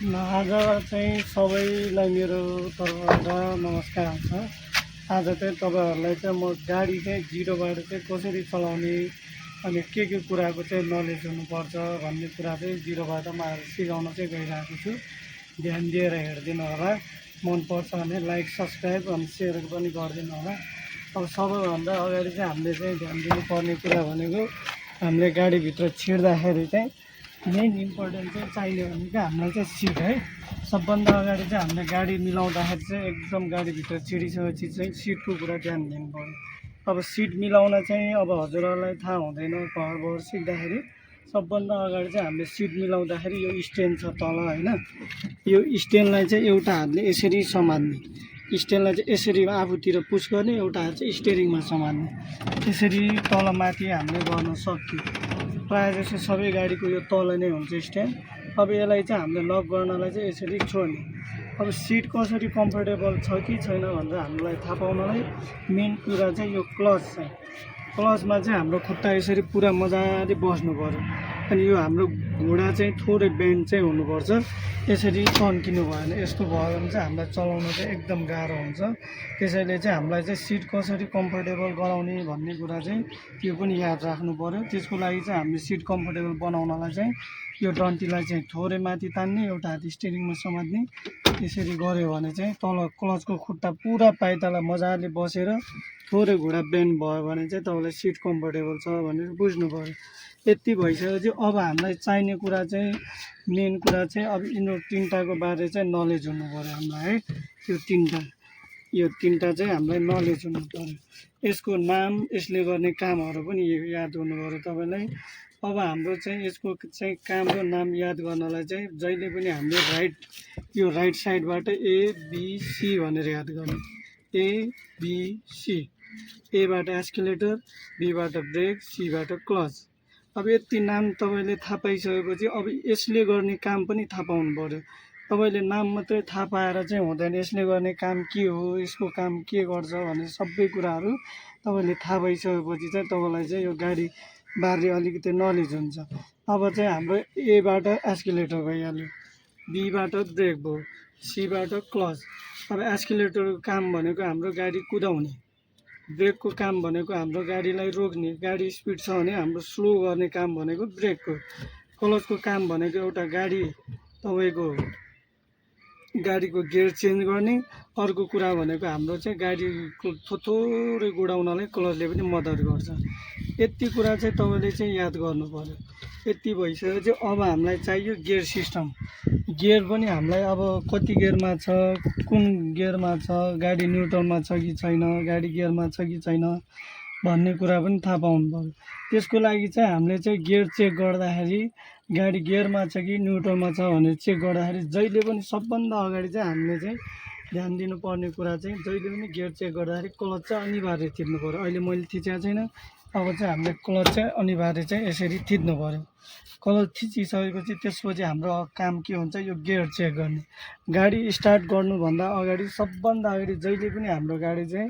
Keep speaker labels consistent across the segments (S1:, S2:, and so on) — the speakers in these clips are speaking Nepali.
S1: आज चाहिँ सबैलाई मेरो तर्फबाट नमस्कार छ। आज चाहिँ तपाईँहरूलाई चाहिँ म गाडी चाहिँ जिरोबाट चाहिँ कसरी चलाउने अनि के कुराको चाहिँ नलेज हुनुपर्छ भन्ने कुरा चाहिँ जिरोबाट म आज सिकाउन चाहिँ गइरहेको छु। ध्यान दिएर हेरिदिनु होला। मनपर्छ भने लाइक सब्सक्राइब अनि सेयर पनि गरिदिनु होला। अब सबैभन्दा अगाडि चाहिँ हामीले चाहिँ ध्यान दिनुपर्ने कुरा भनेको हामीले गाडीभित्र छिर्दाखेरि चाहिँ मेन इम्पोर्टेन्ट चाहिँ चाहिने भनेको हामीलाई चाहिँ सिट है। सबभन्दा अगाडि चाहिँ हामीले गाडी मिलाउँदाखेरि चाहिँ एकदम गाडीभित्र छिरिसकेपछि चाहिँ सिटको कुरा ध्यान दिनु पऱ्यो। अब सिट मिलाउन चाहिँ अब हजुरहरूलाई थाहा हुँदैन, घरबाट सिक्दाखेरि सबभन्दा अगाडि चाहिँ हामीले सिट मिलाउँदाखेरि यो स्ट्यान्ड छ तल होइन, यो स्ट्यान्डलाई चाहिँ एउटा हातले यसरी समात्ने, स्ट्यान्डलाई चाहिँ यसरी आफूतिर पुस गर्ने, एउटा हात चाहिँ स्टियरिङमा समात्ने, यसरी तल माथि हामीले गर्न सक्यो। प्रायः जस्तो सबै गाडीको यो तल नै हुन्छ स्ट्यान्ड। अब यसलाई चाहिँ हामीले लक गर्नलाई चाहिँ यसरी छोड्ने। अब सिट कसरी कम्फर्टेबल छ कि छैन भनेर हामीलाई थाहा पाउनलाई मेन कुरा चाहिँ यो क्लच चाहिँ, क्लचमा चाहिँ हाम्रो खुट्टा यसरी पुरा मजाले बस्नु पर्यो। अनि यो हाम्रो घुँडा चाहिँ थोरै बेन्ड चाहिँ हुनुपर्छ, यसरी तन्किनु भएन। यस्तो भयो भने चाहिँ हामीलाई चलाउन चाहिँ एकदम गाह्रो हुन्छ। त्यसैले चाहिँ हामीलाई चाहिँ सिट कसरी कम्फर्टेबल गराउने भन्ने कुरा चाहिँ त्यो पनि याद राख्नु पर्यो। त्यसको लागि चाहिँ हामीले सिट कम्फर्टेबल बनाउनलाई चाहिँ यो डन्टीलाई चाहिँ थोरै माथि तान्ने, एउटा हात स्टियरिङमा समात्ने, यसरी गऱ्यो भने चाहिँ तल क्लचको खुट्टा पुरा पाइताला मजाले बसेर थोरै घुँडा बेन्ड भयो भने चाहिँ तपाईँलाई सिट कम्फर्टेबल छ भनेर बुझ्नु पर्यो। यति भइसकेपछि अब हामीलाई चाहिने कुरा चाहिँ मेन कुरा चाहिँ अब यिनीहरू तिनवटाको बारे चाहिँ नलेज हुनु पर्यो हामीलाई है। यो तिनवटा चाहिँ हामीलाई नलेज हुनु पर्यो। यसको नाम, यसले गर्ने कामहरू पनि याद हुनु पर्यो तपाईँलाई। अब हाम्रो चाहिँ यसको चाहिँ काम र नाम याद गर्नलाई चाहिँ जहिले पनि हामीले यो राइट साइडबाट ABC भनेर याद गर्ने, ABC। एबाट एस्केलेटर, बीबाट ब्रेक, सीबाट क्लच। अब यति नाम तपाईँले थाहा पाइसकेपछि अब यसले गर्ने काम पनि थाहा पाउनु पर्यो। तपाईँले नाम मात्रै थाहा पाएर चाहिँ हुँदैन, यसले गर्ने काम के हो, यसको काम के गर्छ भन्ने सबै कुराहरू तपाईँले थाहा भइसकेपछि चाहिँ तपाईँलाई चाहिँ यो गाडी बारे अलिकति नलेज हुन्छ। अब चाहिँ हाम्रो एबाट एस्केलेटर भइहाल्यो, बीबाट ब्रेक भयो, सीबाट क्लच। अब एस्केलेटरको काम भनेको हाम्रो गाडी कुदाउने, ब्रेकको काम भनेको हाम्रो गाडीलाई रोक्ने, गाडी स्पिड छ भने हाम्रो स्लो गर्ने काम भनेको ब्रेकको। क्लचको काम भनेको एउटा तपाईँको गाडीको गियर चेन्ज गर्ने। अर्को कुरा भनेको हाम्रो चाहिँ गाडीको थोरै गुडाउनलाई क्लचले पनि मद्दत गर्छ। यति कुरा चाहिँ तपाईँले चाहिँ याद गर्नु पर्यो। यति भइसकेपछि अब हामीलाई चाहियो गियर सिस्टम। गियर पनि हामीलाई अब कति गियरमा छ, कुन गियरमा छ, गाडी न्युट्रलमा छ कि छैन, गाडी गियरमा छ कि छैन भन्ने कुरा पनि थाहा पाउनु पर्यो। त्यसको लागि चाहिँ हामीले चाहिँ गियर चेक गर्दाखेरि गाडी गियरमा छ कि न्युट्रलमा छ भनेर चेक गर्दाखेरि जहिले पनि सबभन्दा अगाडि चाहिँ हामीले चाहिँ ध्यान दिनुपर्ने कुरा चाहिँ जहिले पनि गियर चेक गर्दाखेरि क्लच चाहिँ अनिवार्य थिच्नु पर्यो। अहिले मैले थिचेको छैन, अब चाहिँ हामीले क्लच चाहिँ अनिवार्य चाहिँ यसरी थिच्नु पर्यो। क्लच थिचिसकेपछि त्यसपछि हाम्रो काम के हुन्छ, यो गियर चेक गर्ने। गाडी स्टार्ट गर्नुभन्दा अगाडि सबभन्दा अगाडि जहिले पनि हाम्रो गाडी चाहिँ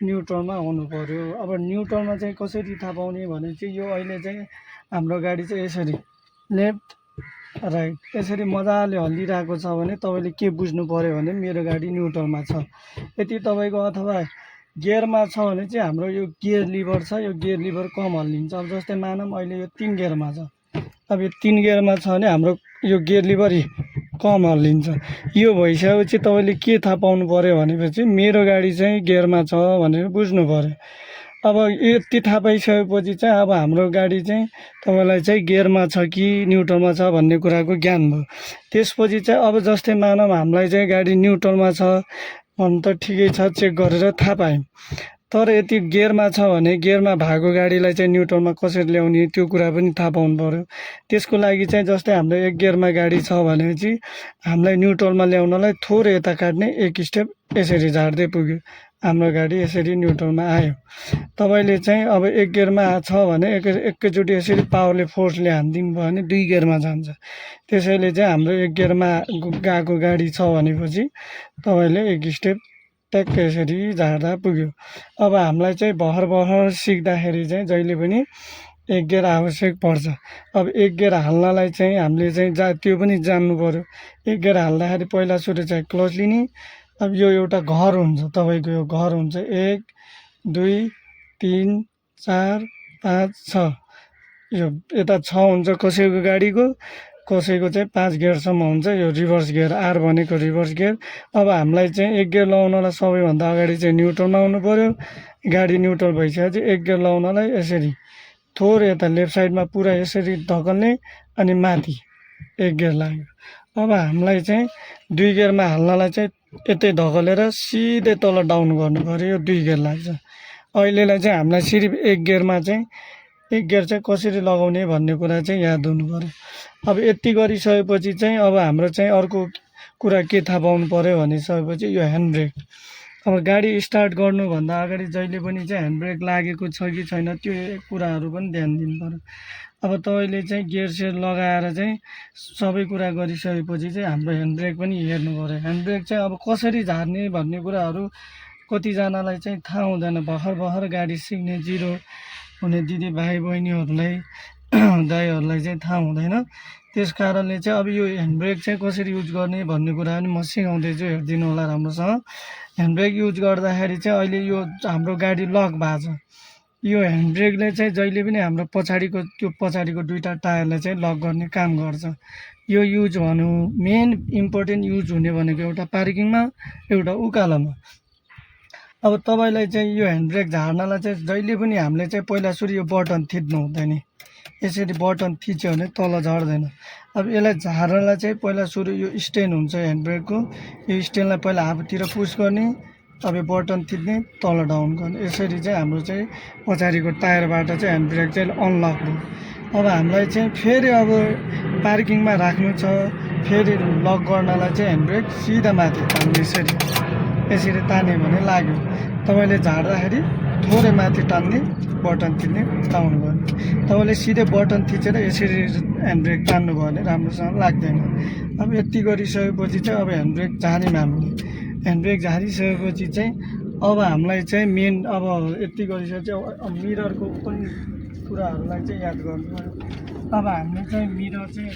S1: न्युट्रलमा हुनु पर्यो। अब न्युट्रलमा चाहिँ कसरी थाहा पाउने भने चाहिँ यो अहिले चाहिँ हाम्रो गाडी चाहिँ यसरी लेफ्ट राइट यसरी मजाले हल्लिरहेको छ भने तपाईँले के बुझ्नु पर्यो भने मेरो गाडी न्युट्रलमा छ। यदि तपाईँको अथवा गियरमा छ भने चाहिँ हाम्रो यो गियर लिभर छ, यो गियर लिभर कम हल्लिन्छ। अब जस्तै मानौँ अहिले यो 3 गियरमा छ, अब यो 3 गियरमा छ भने हाम्रो यो गियर लिभर कम हल्लिन्छ। यो भइसकेपछि तपाईँले के थाहा पाउनु पर्यो भनेपछि मेरो गाडी चाहिँ गियरमा छ भनेर बुझ्नु पर्यो। अब यति थाहा पाइसकेपछि चाहिँ अब हाम्रो गाडी चाहिँ तपाईँलाई चाहिँ गियरमा छ कि न्युट्रलमा छ भन्ने कुराको ज्ञान भयो। त्यसपछि चाहिँ अब जस्तै मानौँ हामीलाई चाहिँ गाडी न्युट्रलमा छ भने त ठिकै छ, चेक गरेर थाहा पायौँ। तर यति गियरमा छ भने गियरमा भएको गाडीलाई चाहिँ न्युट्रलमा कसरी ल्याउने त्यो कुरा पनि थाहा पाउनु पर्यो। त्यसको लागि चाहिँ जस्तै हाम्रो 1 गियरमा गाडी छ भनेपछि हामीलाई न्युट्रलमा ल्याउनलाई थोरै यता काट्ने, 1 स्टेप यसरी झार्दै पुग्यो, हाम्रो गाडी यसरी न्युट्रलमा आयो। तपाईँले चाहिँ अब 1 गियरमा छ भने एकैचोटि यसरी पावरले फोर्सले हानिदिनु भयो भने 2 गियरमा जान्छ। त्यसैले चाहिँ हाम्रो 1 गियरमा गएको गाडी छ भनेपछि तपाईँले 1 स्टेप ट्याक्क यसरी झार्दा पुग्यो। अब हामीलाई चाहिँ भर्खर सिक्दाखेरि चाहिँ जहिले पनि एक गियर आवश्यक पर्छ। अब एक गियर हाल्नलाई चाहिँ हामीले चाहिँ त्यो पनि जान्नु पऱ्यो। एक गियर हाल्दाखेरि पहिला सुरु चाहिँ क्लच लिने। अब यो एउटा घर हुन्छ, तपाईँको यो घर हुन्छ 1 2 3 4 5 6, यो यता 6 हुन्छ कसैको गाडीको, कसैको चाहिँ 5 गियरसम्म हुन्छ। यो रिभर्स गियर, आर भनेको रिभर्स गियर। अब हामीलाई चाहिँ एक गियर लगाउनलाई सबैभन्दा अगाडि चाहिँ न्युट्रलमा आउनु पऱ्यो। गाडी न्युट्रल भइसकेपछि एक गियर लगाउनलाई यसरी थोरै यता लेफ्ट साइडमा पुरा यसरी धकल्ने अनि माथि एक गियर लाग्यो। अब हामीलाई चाहिँ 2 गियरमा हाल्नलाई चाहिँ यतै धकलेर सिधै तल डाउन गर्नु पऱ्यो, यो 2 गियर लाग्छ। अहिलेलाई चाहिँ हामीलाई सिर्फ एक गियरमा चाहिँ एक गियर चाहिँ कसरी लगाउने भन्ने कुरा चाहिँ याद हुनु पऱ्यो। अब यति गरिसकेपछि चाहिँ अब हाम्रो चाहिँ अर्को कुरा के थाहा पाउनु पऱ्यो भनिसकेपछि यो ह्यान्ड ब्रेक। अब गाडी स्टार्ट गर्नुभन्दा अगाडि जहिले पनि चाहिँ ह्यान्ड ब्रेक लागेको छ कि छैन त्यो कुराहरू पनि ध्यान दिनु पऱ्यो। अब तपाईँले चाहिँ गियर सेयर लगाएर चाहिँ सबै कुरा गरिसकेपछि चाहिँ हाम्रो ह्यान्ड ब्रेक पनि हेर्नु पऱ्यो। ह्यान्ड ब्रेक चाहिँ अब कसरी झार्ने भन्ने कुराहरू कतिजनालाई चाहिँ थाहा हुँदैन। भर्खर गाडी सिक्ने जिरो हुने दिदी भाइ बहिनीहरूलाई दाइहरूलाई चाहिँ थाहा हुँदैन। त्यस कारणले चाहिँ अब यो ह्यान्ड ब्रेक चाहिँ कसरी युज गर्ने भन्ने कुरा पनि म सिकाउँदैछु, हेरिदिनु होला राम्रोसँग। ह्यान्ड ब्रेक युज गर्दाखेरि चाहिँ अहिले यो हाम्रो गाडी लक भएको छ। यो ह्यान्ड ब्रेकले चाहिँ जहिले पनि हाम्रो पछाडिको दुईवटा टायरलाई चाहिँ लक गर्ने काम गर्छ। यो युज भनौँ मेन इम्पोर्टेन्ट युज हुने भनेको एउटा पार्किङमा, एउटा उकालोमा। अब तपाईँलाई चाहिँ यो ह्यान्ड ब्रेक झार्नलाई चाहिँ जहिले पनि हामीले चाहिँ पहिला सुरु यो बटन थिच्नु हुँदैन। यसरी बटन थिच्यो भने तल झर्दैन। अब यसलाई झार्नलाई चाहिँ पहिला सुरु यो स्ट्यान्ड हुन्छ ह्यान्ड ब्रेकको, यो स्ट्यान्डलाई पहिला आफूतिर पुस गर्ने, अब यो बटन थिच्ने, तल डाउन गर्ने। यसरी चाहिँ हाम्रो चाहिँ पछाडिको टायरबाट चाहिँ ह्यान्ड ब्रेक चाहिँ अनलक भयो। अब हामीलाई चाहिँ फेरि अब पार्किङमा राख्नु छ, फेरि लक गर्नलाई चाहिँ ह्यान्ड ब्रेक सिधा माथि तान्ने, यसरी तान्यो भने लाग्यो। तपाईँले झार्दाखेरि थोरै माथि तान्ने, बटन थिच्ने, डाउन गर्ने। तपाईँले सिधै बटन थिचेर यसरी ह्यान्ड ब्रेक तान्नुभयो भने राम्रोसँग लाग्दैन। अब यति गरिसकेपछि चाहिँ अब ह्यान्ड ब्रेक झार्यौँ हामीले। ह्यान्ड ब्रेक झारिसकेपछि चाहिँ अब हामीलाई चाहिँ मेन अब यति गरिसकेपछि अब मिररको पनि कुराहरूलाई चाहिँ याद गर्नु पऱ्यो। अब हामीले चाहिँ मिरर चाहिँ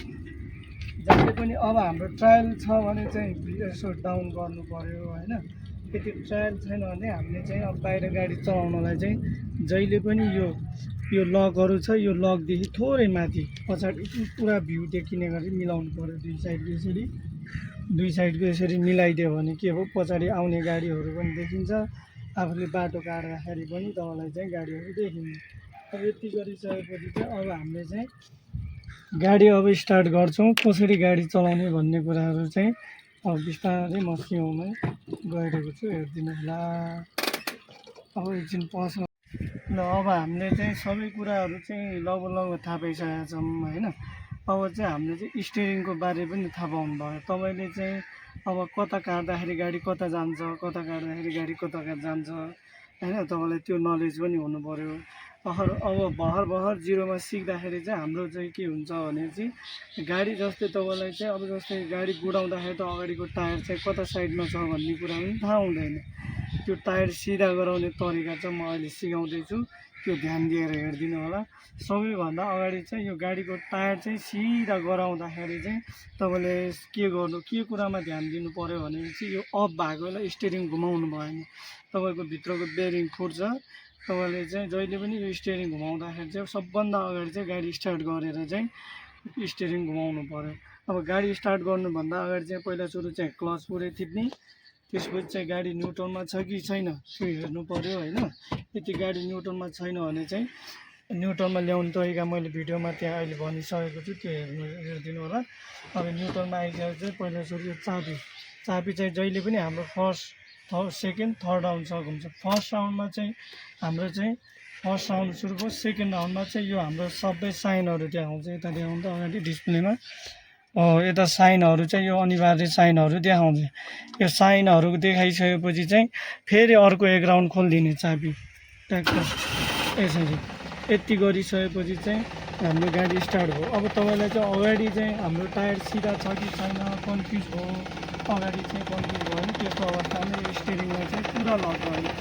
S1: जहिले पनि अब हाम्रो ट्रायल छ भने चाहिँ यसो डाउन गर्नु पऱ्यो होइन। त्यति ट्रायल छैन भने हामीले चाहिँ अब बाहिर गाडी चलाउनलाई चाहिँ जहिले पनि यो लकहरू छ, यो लकदेखि थोरै माथि पछाडि पुरा भ्यू देखिने गरी मिलाउनु पऱ्यो। दुई साइडको यसरी मिलाइदियो भने के हो, पछाडि आउने गाडीहरू पनि देखिन्छ, आफूले बाटो काट्दाखेरि पनि तपाईँलाई चाहिँ गाडीहरू देखिन्छ। अब यति गरिसकेपछि चाहिँ अब हामीले चाहिँ गाडी अब स्टार्ट गर्छौँ। कसरी गाडी चलाउने भन्ने कुराहरू चाहिँ अब बिस्तारै म सिकाउनै गइरहेको छु, हेरिदिनु होला। अब एकछिन पस ल। अब हामीले चाहिँ सबै कुराहरू चाहिँ लगभग थाहा पाइसकेका छौँ होइन। अब चाहिँ हामीले चाहिँ स्टियरिङको बारे पनि थाहा पाउनु भयो। तपाईँले चाहिँ अब कता काट्दाखेरि गाडी कता जान्छ, कता काट्दाखेरि गाडी कता जान्छ होइन, तपाईँलाई त्यो नलेज पनि हुनु पऱ्यो। अब भर्खर जिरोमा सिक्दाखेरि चाहिँ हाम्रो चाहिँ के हुन्छ भने चाहिँ गाडी जस्तै तपाईँलाई चाहिँ अब जस्तै गाडी गुडाउँदाखेरि त अगाडिको टायर चाहिँ कता साइडमा छ भन्ने कुरा पनि थाहा हुँदैन। त्यो टायर सिधा गराउने तरिका चाहिँ म अहिले सिकाउँदैछु, त्यो ध्यान दिएर हेरिदिनु होला। सबैभन्दा अगाडि चाहिँ यो गाडीको टायर चाहिँ सिधा गराउँदाखेरि चाहिँ तपाईँले के कुरामा ध्यान दिनु पऱ्यो भनेपछि यो अफ भएकोलाई स्टियरिङ घुमाउनु भएन। तपाईँको भित्रको बेरिङ फुट्छ। तपाईँले चाहिँ जहिले पनि यो स्टियरिङ घुमाउँदाखेरि चाहिँ सबभन्दा अगाडि चाहिँ गाडी स्टार्ट गरेर चाहिँ स्टियरिङ घुमाउनु पऱ्यो। अब गाडी स्टार्ट गर्नुभन्दा अगाडि चाहिँ पहिला सुरु चाहिँ क्लच पुरै थिच्ने, त्यसपछि चाहिँ गाडी न्युट्रलमा छ कि छैन त्यो हेर्नु पऱ्यो होइन। यदि गाडी न्युट्रलमा छैन भने चाहिँ न्युट्रलमा ल्याउने तरिका मैले भिडियोमा त्यहाँ अहिले भनिसकेको छु, त्यो हेरिदिनु होला। अब न्युट्रलमा आइसकेपछि चाहिँ पहिला सुरु यो चाबी चाहिँ जहिले पनि हाम्रो सेकेन्ड थर्ड राउन्डसम्म हुन्छ। फर्स्ट राउन्डमा चाहिँ हाम्रो चाहिँ फर्स्ट राउन्ड सुरु भयो। सेकेन्ड राउन्डमा चाहिँ यो हाम्रो सबै साइनहरू देखाउँछ, यता देखाउँछ अगाडि डिस्प्लेमा। यता साइनहरू चाहिँ यो अनिवार्य साइनहरू देखाउँछ। यो साइनहरू देखाइसकेपछि चाहिँ फेरि अर्को एक राउन्ड खोलिदिने चाबी ट्याक्टर यसरी। यति गरिसकेपछि चाहिँ हाम्रो गाडी स्टार्ट भयो। अब तपाईँलाई चाहिँ अगाडि चाहिँ हाम्रो टायर सिधा छ कि छैन कन्फ्युज भयो, अगाडि चाहिँ कन्फ्युज भयो भने त्यस्तो अवस्थामा स्टियरिङलाई चाहिँ पुरा लक गर्नु।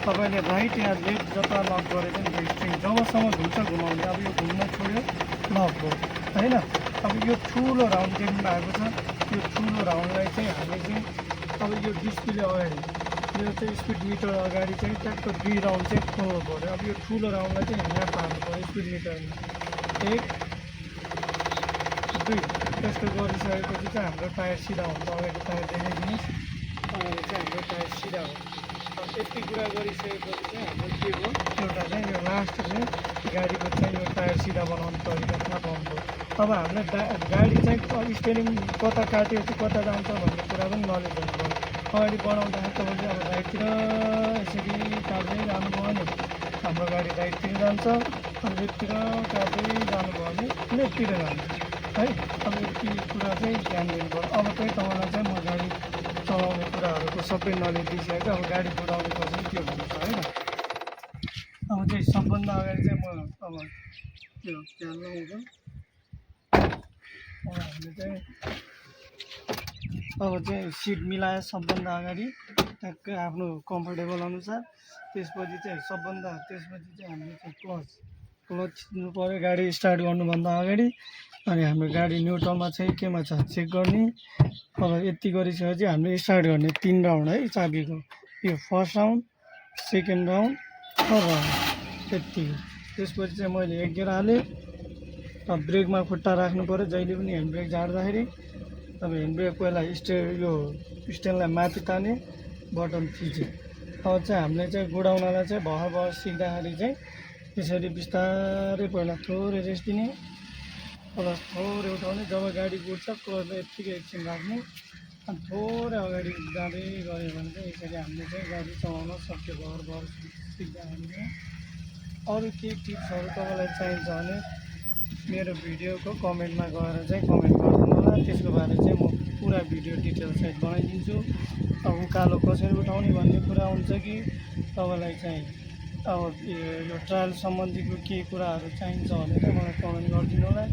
S1: तपाईँले राइट या लेफ्ट जता लक गरे पनि स्ट्रिङ जबसम्म घुम्छ घुमाउने। अब यो घुम्न छोड्यो लक भयो होइन। अब यो ठुलो राउन्ड देख्नु भएको छ, यो ठुलो राउन्डलाई चाहिँ हामी चाहिँ अब यो डिस्प्ले अगाडि यो चाहिँ स्पिड मिटर अगाडि चाहिँ ट्याक्क 2 राउन्ड चाहिँ खोल्नु पऱ्यो। अब यो ठुलो राउन्डलाई चाहिँ यहाँ पार्नु पऱ्यो स्पिड मिटरमा 1 2। त्यस्तो गरिसकेपछि चाहिँ हाम्रो टायर सिधा हुन्छ। अगाडि टायर देखाइदिनुहोस्, अगाडि चाहिँ हाम्रो टायर सिधा हो। यति कुरा गरिसकेपछि चाहिँ हाम्रो के भयो, एउटा चाहिँ यो लास्ट चाहिँ गाडीको चाहिँ यो टायर सिधा बनाउने तरिका थाहा पाउनुभयो। अब हामीले गाडी चाहिँ स्टेरिङ कता काट्यो चाहिँ कता जान्छ भन्ने कुरा पनि नलेज हुनु पऱ्यो। अगाडि बढाउँदाखेरि तपाईँले अब राइटतिर यसरी काट्दै जानुभयो भने हाम्रो गाडी राइटतिर जान्छ, लेफ्टतिर काट्दै जानुभयो भने लेफ्टतिर जान्छ है। अब यति कुरा चाहिँ ध्यान दिनु पऱ्यो। अब चाहिँ तपाईँलाई चाहिँ म गाडी चलाउने कुराहरूको सबै नलेज दिइसकेको। अब गाडी कुदाउने कसरी के भन्छ होइन। अब चाहिँ सबभन्दा अगाडि चाहिँ म अब त्यो ध्यान लगाउँछु। अब हामीले चाहिँ अब चाहिँ सिट मिलायो सबभन्दा अगाडि ट्याक्कै आफ्नो कम्फर्टेबल अनुसार। त्यसपछि चाहिँ हामीले चाहिँ क्लच छिच्नु पऱ्यो गाडी स्टार्ट गर्नुभन्दा अगाडि। अनि हाम्रो गाडी न्युट्रलमा चाहिँ केमा छ चेक गर्ने। अब यति गरिसकेपछि हामीले स्टार्ट गर्ने 3 राउन्ड है चाबीको। यो first round, second round, third round यति। त्यसपछि चाहिँ मैले 1 गियर हालेँ। अब ब्रेकमा खुट्टा राख्नु पऱ्यो जहिले पनि ह्यान्ड ब्रेक झार्दाखेरि। अब ह्यान्ड ब्रेक पहिला यो स्ट्यान्डलाई माथि ताने बटन थिच्यो। अब चाहिँ हामीले चाहिँ गुडाउनलाई चाहिँ भर सिक्दाखेरि चाहिँ यसरी बिस्तारै पहिला थोरै रेस्ट दिने, प्लस थोरै उठाउने। जब गाडी गुड्छ क्लचलाई यत्तिकै एकछिन राख्ने, अनि थोरै अगाडि जाँदै गऱ्यो भने चाहिँ यसरी हामीले चाहिँ गाडी चलाउन सक्यो भर सिक्दाखेरि चाहिँ। अरू केही टिप्सहरू तपाईँलाई चाहिन्छ भने मेरो भिडियोको कमेन्टमा गएर चाहिँ कमेन्ट गरिदिनु होला। त्यसको बारे चाहिँ म पुरा भिडियो डिटेल सहित बनाइदिन्छु। अब उकालो कसरी उठाउने भन्ने कुरा हुन्छ कि तपाईँलाई चाहिँ अब यो ट्रायल सम्बन्धीको केही कुराहरू चाहिन्छ भने चाहिँ मलाई कमेन्ट गरिदिनु होला।